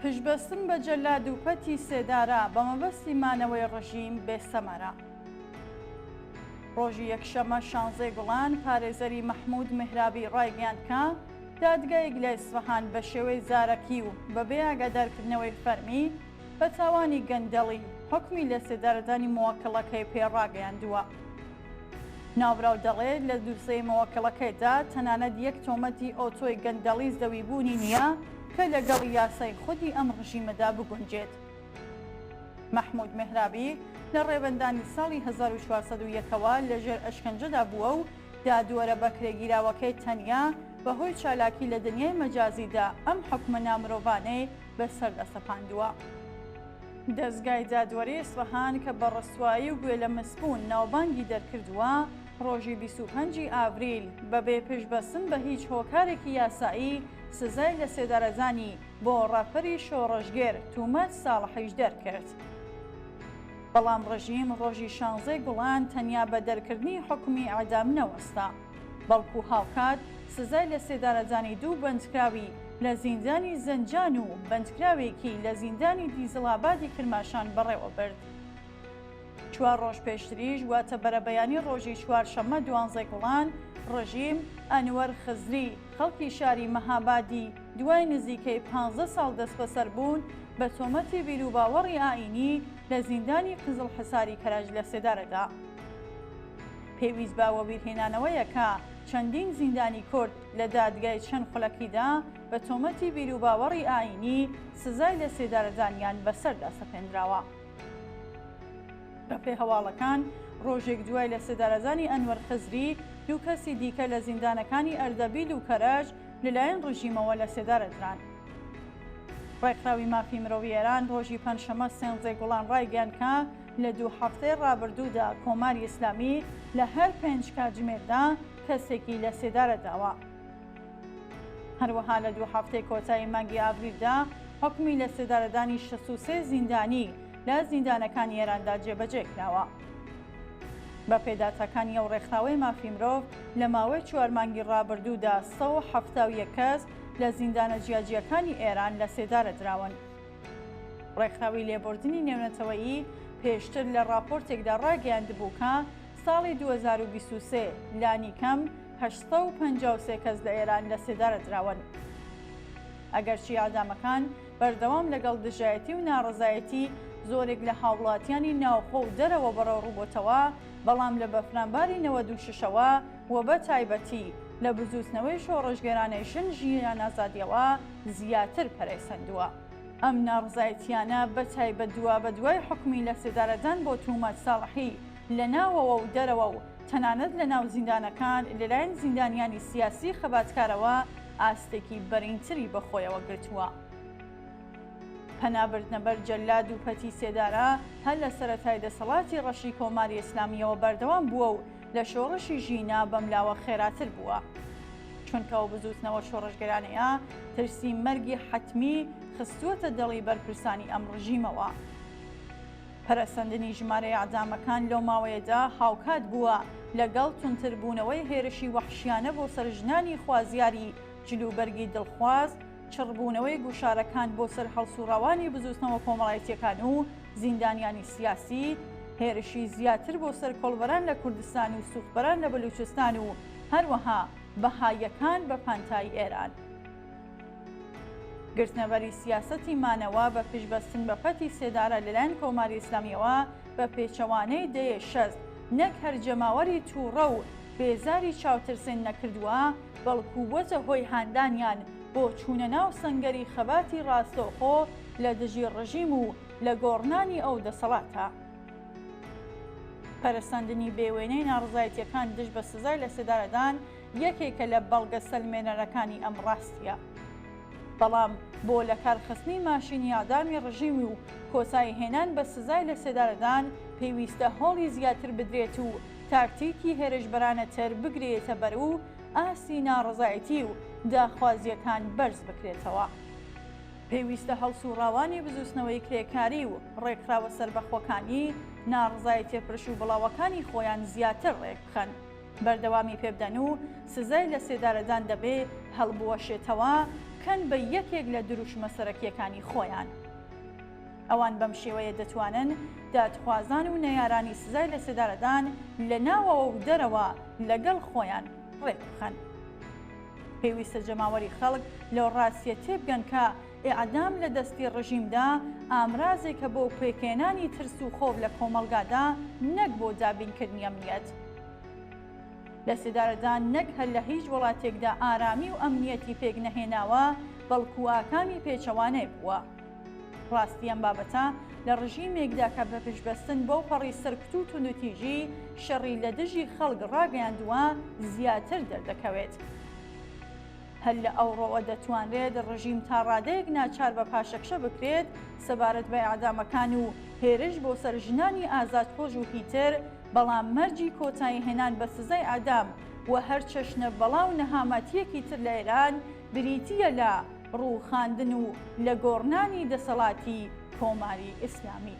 پشتبەستن بە جەلاد و پەتی سێدارە بە مەبەستی مانەوەی ڕژیم بێ سەمەرە. ڕۆژی یەکشەممە شانزەی گوڵان پارێزەری مەحموود مێهرابی ڕایگەیاند کە دادگایەک لە ئیسفەهان بە شێوەی زارەکی و بەبێ ئاگادارکردنەوەی فەرمی بە تاوانی گەندەڵی حوکمی لەسێدارەدانی موەکڵەکەی پێ ڕاگەیاندووە. ناوبراو دەڵێت لە دوسێی موەکڵەکەیدا تەنانەت یەک تۆمەتی ئەوتۆی گەندەڵی زەوی بوونی نییە کە لەگەڵ یاسای خودی ئەم ڕژیمەدا بگونجێت. مەحموود مێهرابی لە ڕێبەندانی ساڵی 1401 ەوە لەژێر ئەشکەنجەدا بووە و دادوەرە بەکرێگیراوەکەی تەنیا بەهۆی چالاکی لە دنیای مەجازیدا ئەم حوکمە نامرۆڤانەی بەسەردا سەپاندووە. دەزگای دادوەری ئیسفەهان کە بە ڕسوایی و گوێ لە مسبوون ناوبانگی دەرکردووە، ڕۆژی 25 ی ئاڤریل بەبێ پشتبەستن بە هیچ هۆکارێکی یاسایی سزای لەسێدارەدانی بۆ ڕاپەری شۆڕشگێر تومەج ساڵحیش دەرکرد. بەڵام ڕژیم ڕۆژی شانزەی گوڵان تەنیا بە دەرکردنی حوکمی ئیعدام نەوەستا، بەڵکو هاوکات سزای لەسێدارەدانی دوو بەندکراوی لە زیندانی زەنجان و بەندکراوێکی لە زیندانی دیزڵئابادی کرماشان بەڕێوە برد. چوار ڕۆژ پێشتریش واتە بەرەبەیانی ڕۆژی چوارشەممە دوانزەی گوڵان، ڕژیم، ئەنوەر خزری، خەڵکی شاری مەهابادی دوای نزیکەی پانزە ساڵ دەستبەسەربوون بە تۆمەتی بیروباوەڕی ئایینی لە زیندانی قزڵحساری کەرەج لەسێدارە دا. پێویست بە وەبیرهێنانەوەیە کە چەندین زیندانی کورد لە دادگای چەند خولەکیدا بە تۆمەتی بیروباوەڕی ئایینی سزای لەسێدارەدانیان بەسەردا سەپێندراوە. بەپێی هەواڵەکان، ڕۆژێک دوای لەسێدارەدانی ئەنوەر خزری، دوو کەسی دیکە لە زیندانەکانی ئەردەبیل و کەرەج لەلایەن ڕژیمەوە لەسێدارە دران. ڕێکخراوی مافی مرۆڤی ئێران ڕۆژی پەنجشەممە سێنزەی گوڵان ڕایگەیاند کە لە دوو هەفتەی ڕابردوودا کۆماری ئیسلامی لە هەر پێنج کاتژمێردا کەسێکی لەسێدارە داوە. هەروەها لە دوو هەفتەی کۆتایی مانگی ئاڤریلدا حوکمی لەسێدارەدانی 63 زیندانی لە زیندانەکانی ئێراندا جێبەجێ کراوە. بەپێی داتاکانی ئەو ڕێکخراوەی مافی مرۆڤ، لە ماوەی چوار مانگی ڕابردوودا 171 کەس لە زیندانە جیاجیاکانی ئێران لەسێدارە دراون. ڕێکخراوی لێبوردنی نێونەتەوەیی پێشتر لە ڕاپۆرتێکدا ڕاگەیاندبوو کە ساڵی 2023 لانیکەم 853 کەس لە ئێران لەسێدارە دراون. ئەگەرچی ئیعدامەکان بەردەوام لەگەڵ دژایەتی و ناڕەزایەتی زۆرێک لە هاوڵاتیانی ناوخۆ و دەرەوە بەڕەوڕوو بۆتەوە، بەڵام لە بەفرانباری 96 ەوە و بە تایبەتی لە بزووتنەوەی شۆڕشگێرانەی ژن ژیان ئازادیەوە زیاتر پەرەی سەندووە. ئەم ناڕزایەتیانە بە تایبەت دوابەدوای حوکمی لەسێدارەدان بۆ توماج ساڵحی لە ناوەوە و دەرەوە و تەنانەت لە ناو زیندانەکان لەلایەن زیندانیانی سیاسی خەباتکارەوە ئاستێکی بەرینتری بەخۆیەوە گرتووە. پەنا بردنە بەر جەلاد و پەتی سێدارە هەر لە سەرەتای دەسەڵاتی ڕەشی کۆماری ئیسلامییەوە بەردەوام بووە و لە شۆڕشی ژینا بەملاوە خێراتر بووە. چونکە ئەو بزووتنەوە شۆڕشگێرانەیە ترسی مەرگی حەتمی خستووەتە دڵی بەرپرسانی ئەم ڕژیمەوە. پەرەسەندنی ژمارەی ئیعدامەکان لەو ماوەیەدا هاوکات بووە لەگەڵ توندتربوونەوەی هێرشی وەحشیانە بۆ سەر ژنانی خوازیاری جلوبەرگی دڵخواز، چڕبوونەوەی گوشارەکان بۆ سەر هەڵسوڕاوانی بزووتنەوە کۆمەڵایەتییەکان و زیندانیانی سیاسی، هێرشی زیاتر بۆ سەر کۆڵبەران لە کوردستان و سوختبەران لە بەلوچستان و هەروەها بەهاییەکان بە پانتایی ئێران. گرتنەبەری سیاسەتی مانەوە بە پشتبەستن بە پەتی سێدارە لەلایەن کۆماری ئیسلامییەوە بە پێچەوانەی دەیەی 60 نەک هەر جەماوەری تووڕە و بێزاری چاوترسێن نەکردووە، بەڵکو بووەتە هۆی هاندانیان بۆ چوونە ناو سەنگەری خەباتی ڕاستەوخۆ لە دژی ڕژیم و لە گۆڕنانی ئەو دەسەڵاتە. پەرەسەندنی بێوێنەی ناڕەزایەتییەکان دژ بە سزای لەسێدارەدان یەکێکە لە بەڵگە سەلمێنەرەکانی ئەم ڕاستییە. بەڵام بۆ لەکارخستنی ماشینی ئیعدامی ڕژیم و کۆتایی هێنان بە سزای لەسێدارەدان پێویستە هەوڵی زیاتر بدرێت و تاکتیکی هێرشبەرانەتر بگرێتە بەر و ئاستی ناڕەزایەتی و داخوازییەکان بەرز بکرێتەوە. پێویستە هەڵسووڕاوانی بزووتنەوەی کرێکاری و ڕێکخراوە سەربەخۆکانی ناڕەزایەتیە پرش و بڵاوەکانی خۆیان زیاتر ڕێکبخەن، بەردەوامی پێبدەن و سزای لەسێدارەدان دەبێ هەڵبوەشێتەوە. بکەن بە یەکێک لە دروشمە سەرەکییەکانی خۆیان. ئەوان بەم شێوەیە دەتوانن دادخوازان و نەیارانی سزای لەسێدارەدان لە ناوەوە و دەرەوە لەگەڵ خۆیان ڕێکبخەن. پێویستە جەماوەری خەڵک لەو ڕاستییە تێبگەن کە ئێعدام لە دەستی ڕژیمدا ئامرازێکە بۆ پێکهێنانی ترس و خۆف لە کۆمەڵگادا نەک بۆ دابینکردنی ئەمنیەت. لەسێدارەدان نەک هەر لە هیچ وڵاتێکدا ئارامی و ئەمنیەتی پێک نەهێناوە، بەڵکوو ئاکامی پێچەوانەی بووە. ڕاستی ئەم بابەتە لە ڕژیمێکدا کە بە پشتبەستن بەو پەڕی سەرکوت و توندوتیژی شەڕی لە دژی خەڵک ڕاگەیاندووە زیاتر دەردەکەوێت. هەر لە ئەوڕۆوە دەتوانرێت ڕژیم تا ڕادەیەک ناچار بە پاشەکشە بکرێت سەبارەت بە ئێعدامەکان و هێرش بۆ سەر ژنانی ئازادخۆز و هیتر، بەڵام مەرجی کۆتایی هێنان بە سزای ئێعدام و هەر چەشنە بەڵا و نەهامەتییەکی تر لە ئێران بریتییە لە ڕووخاندن و لەگۆڕنانی دەسەڵاتی کۆماری ئیسلامی.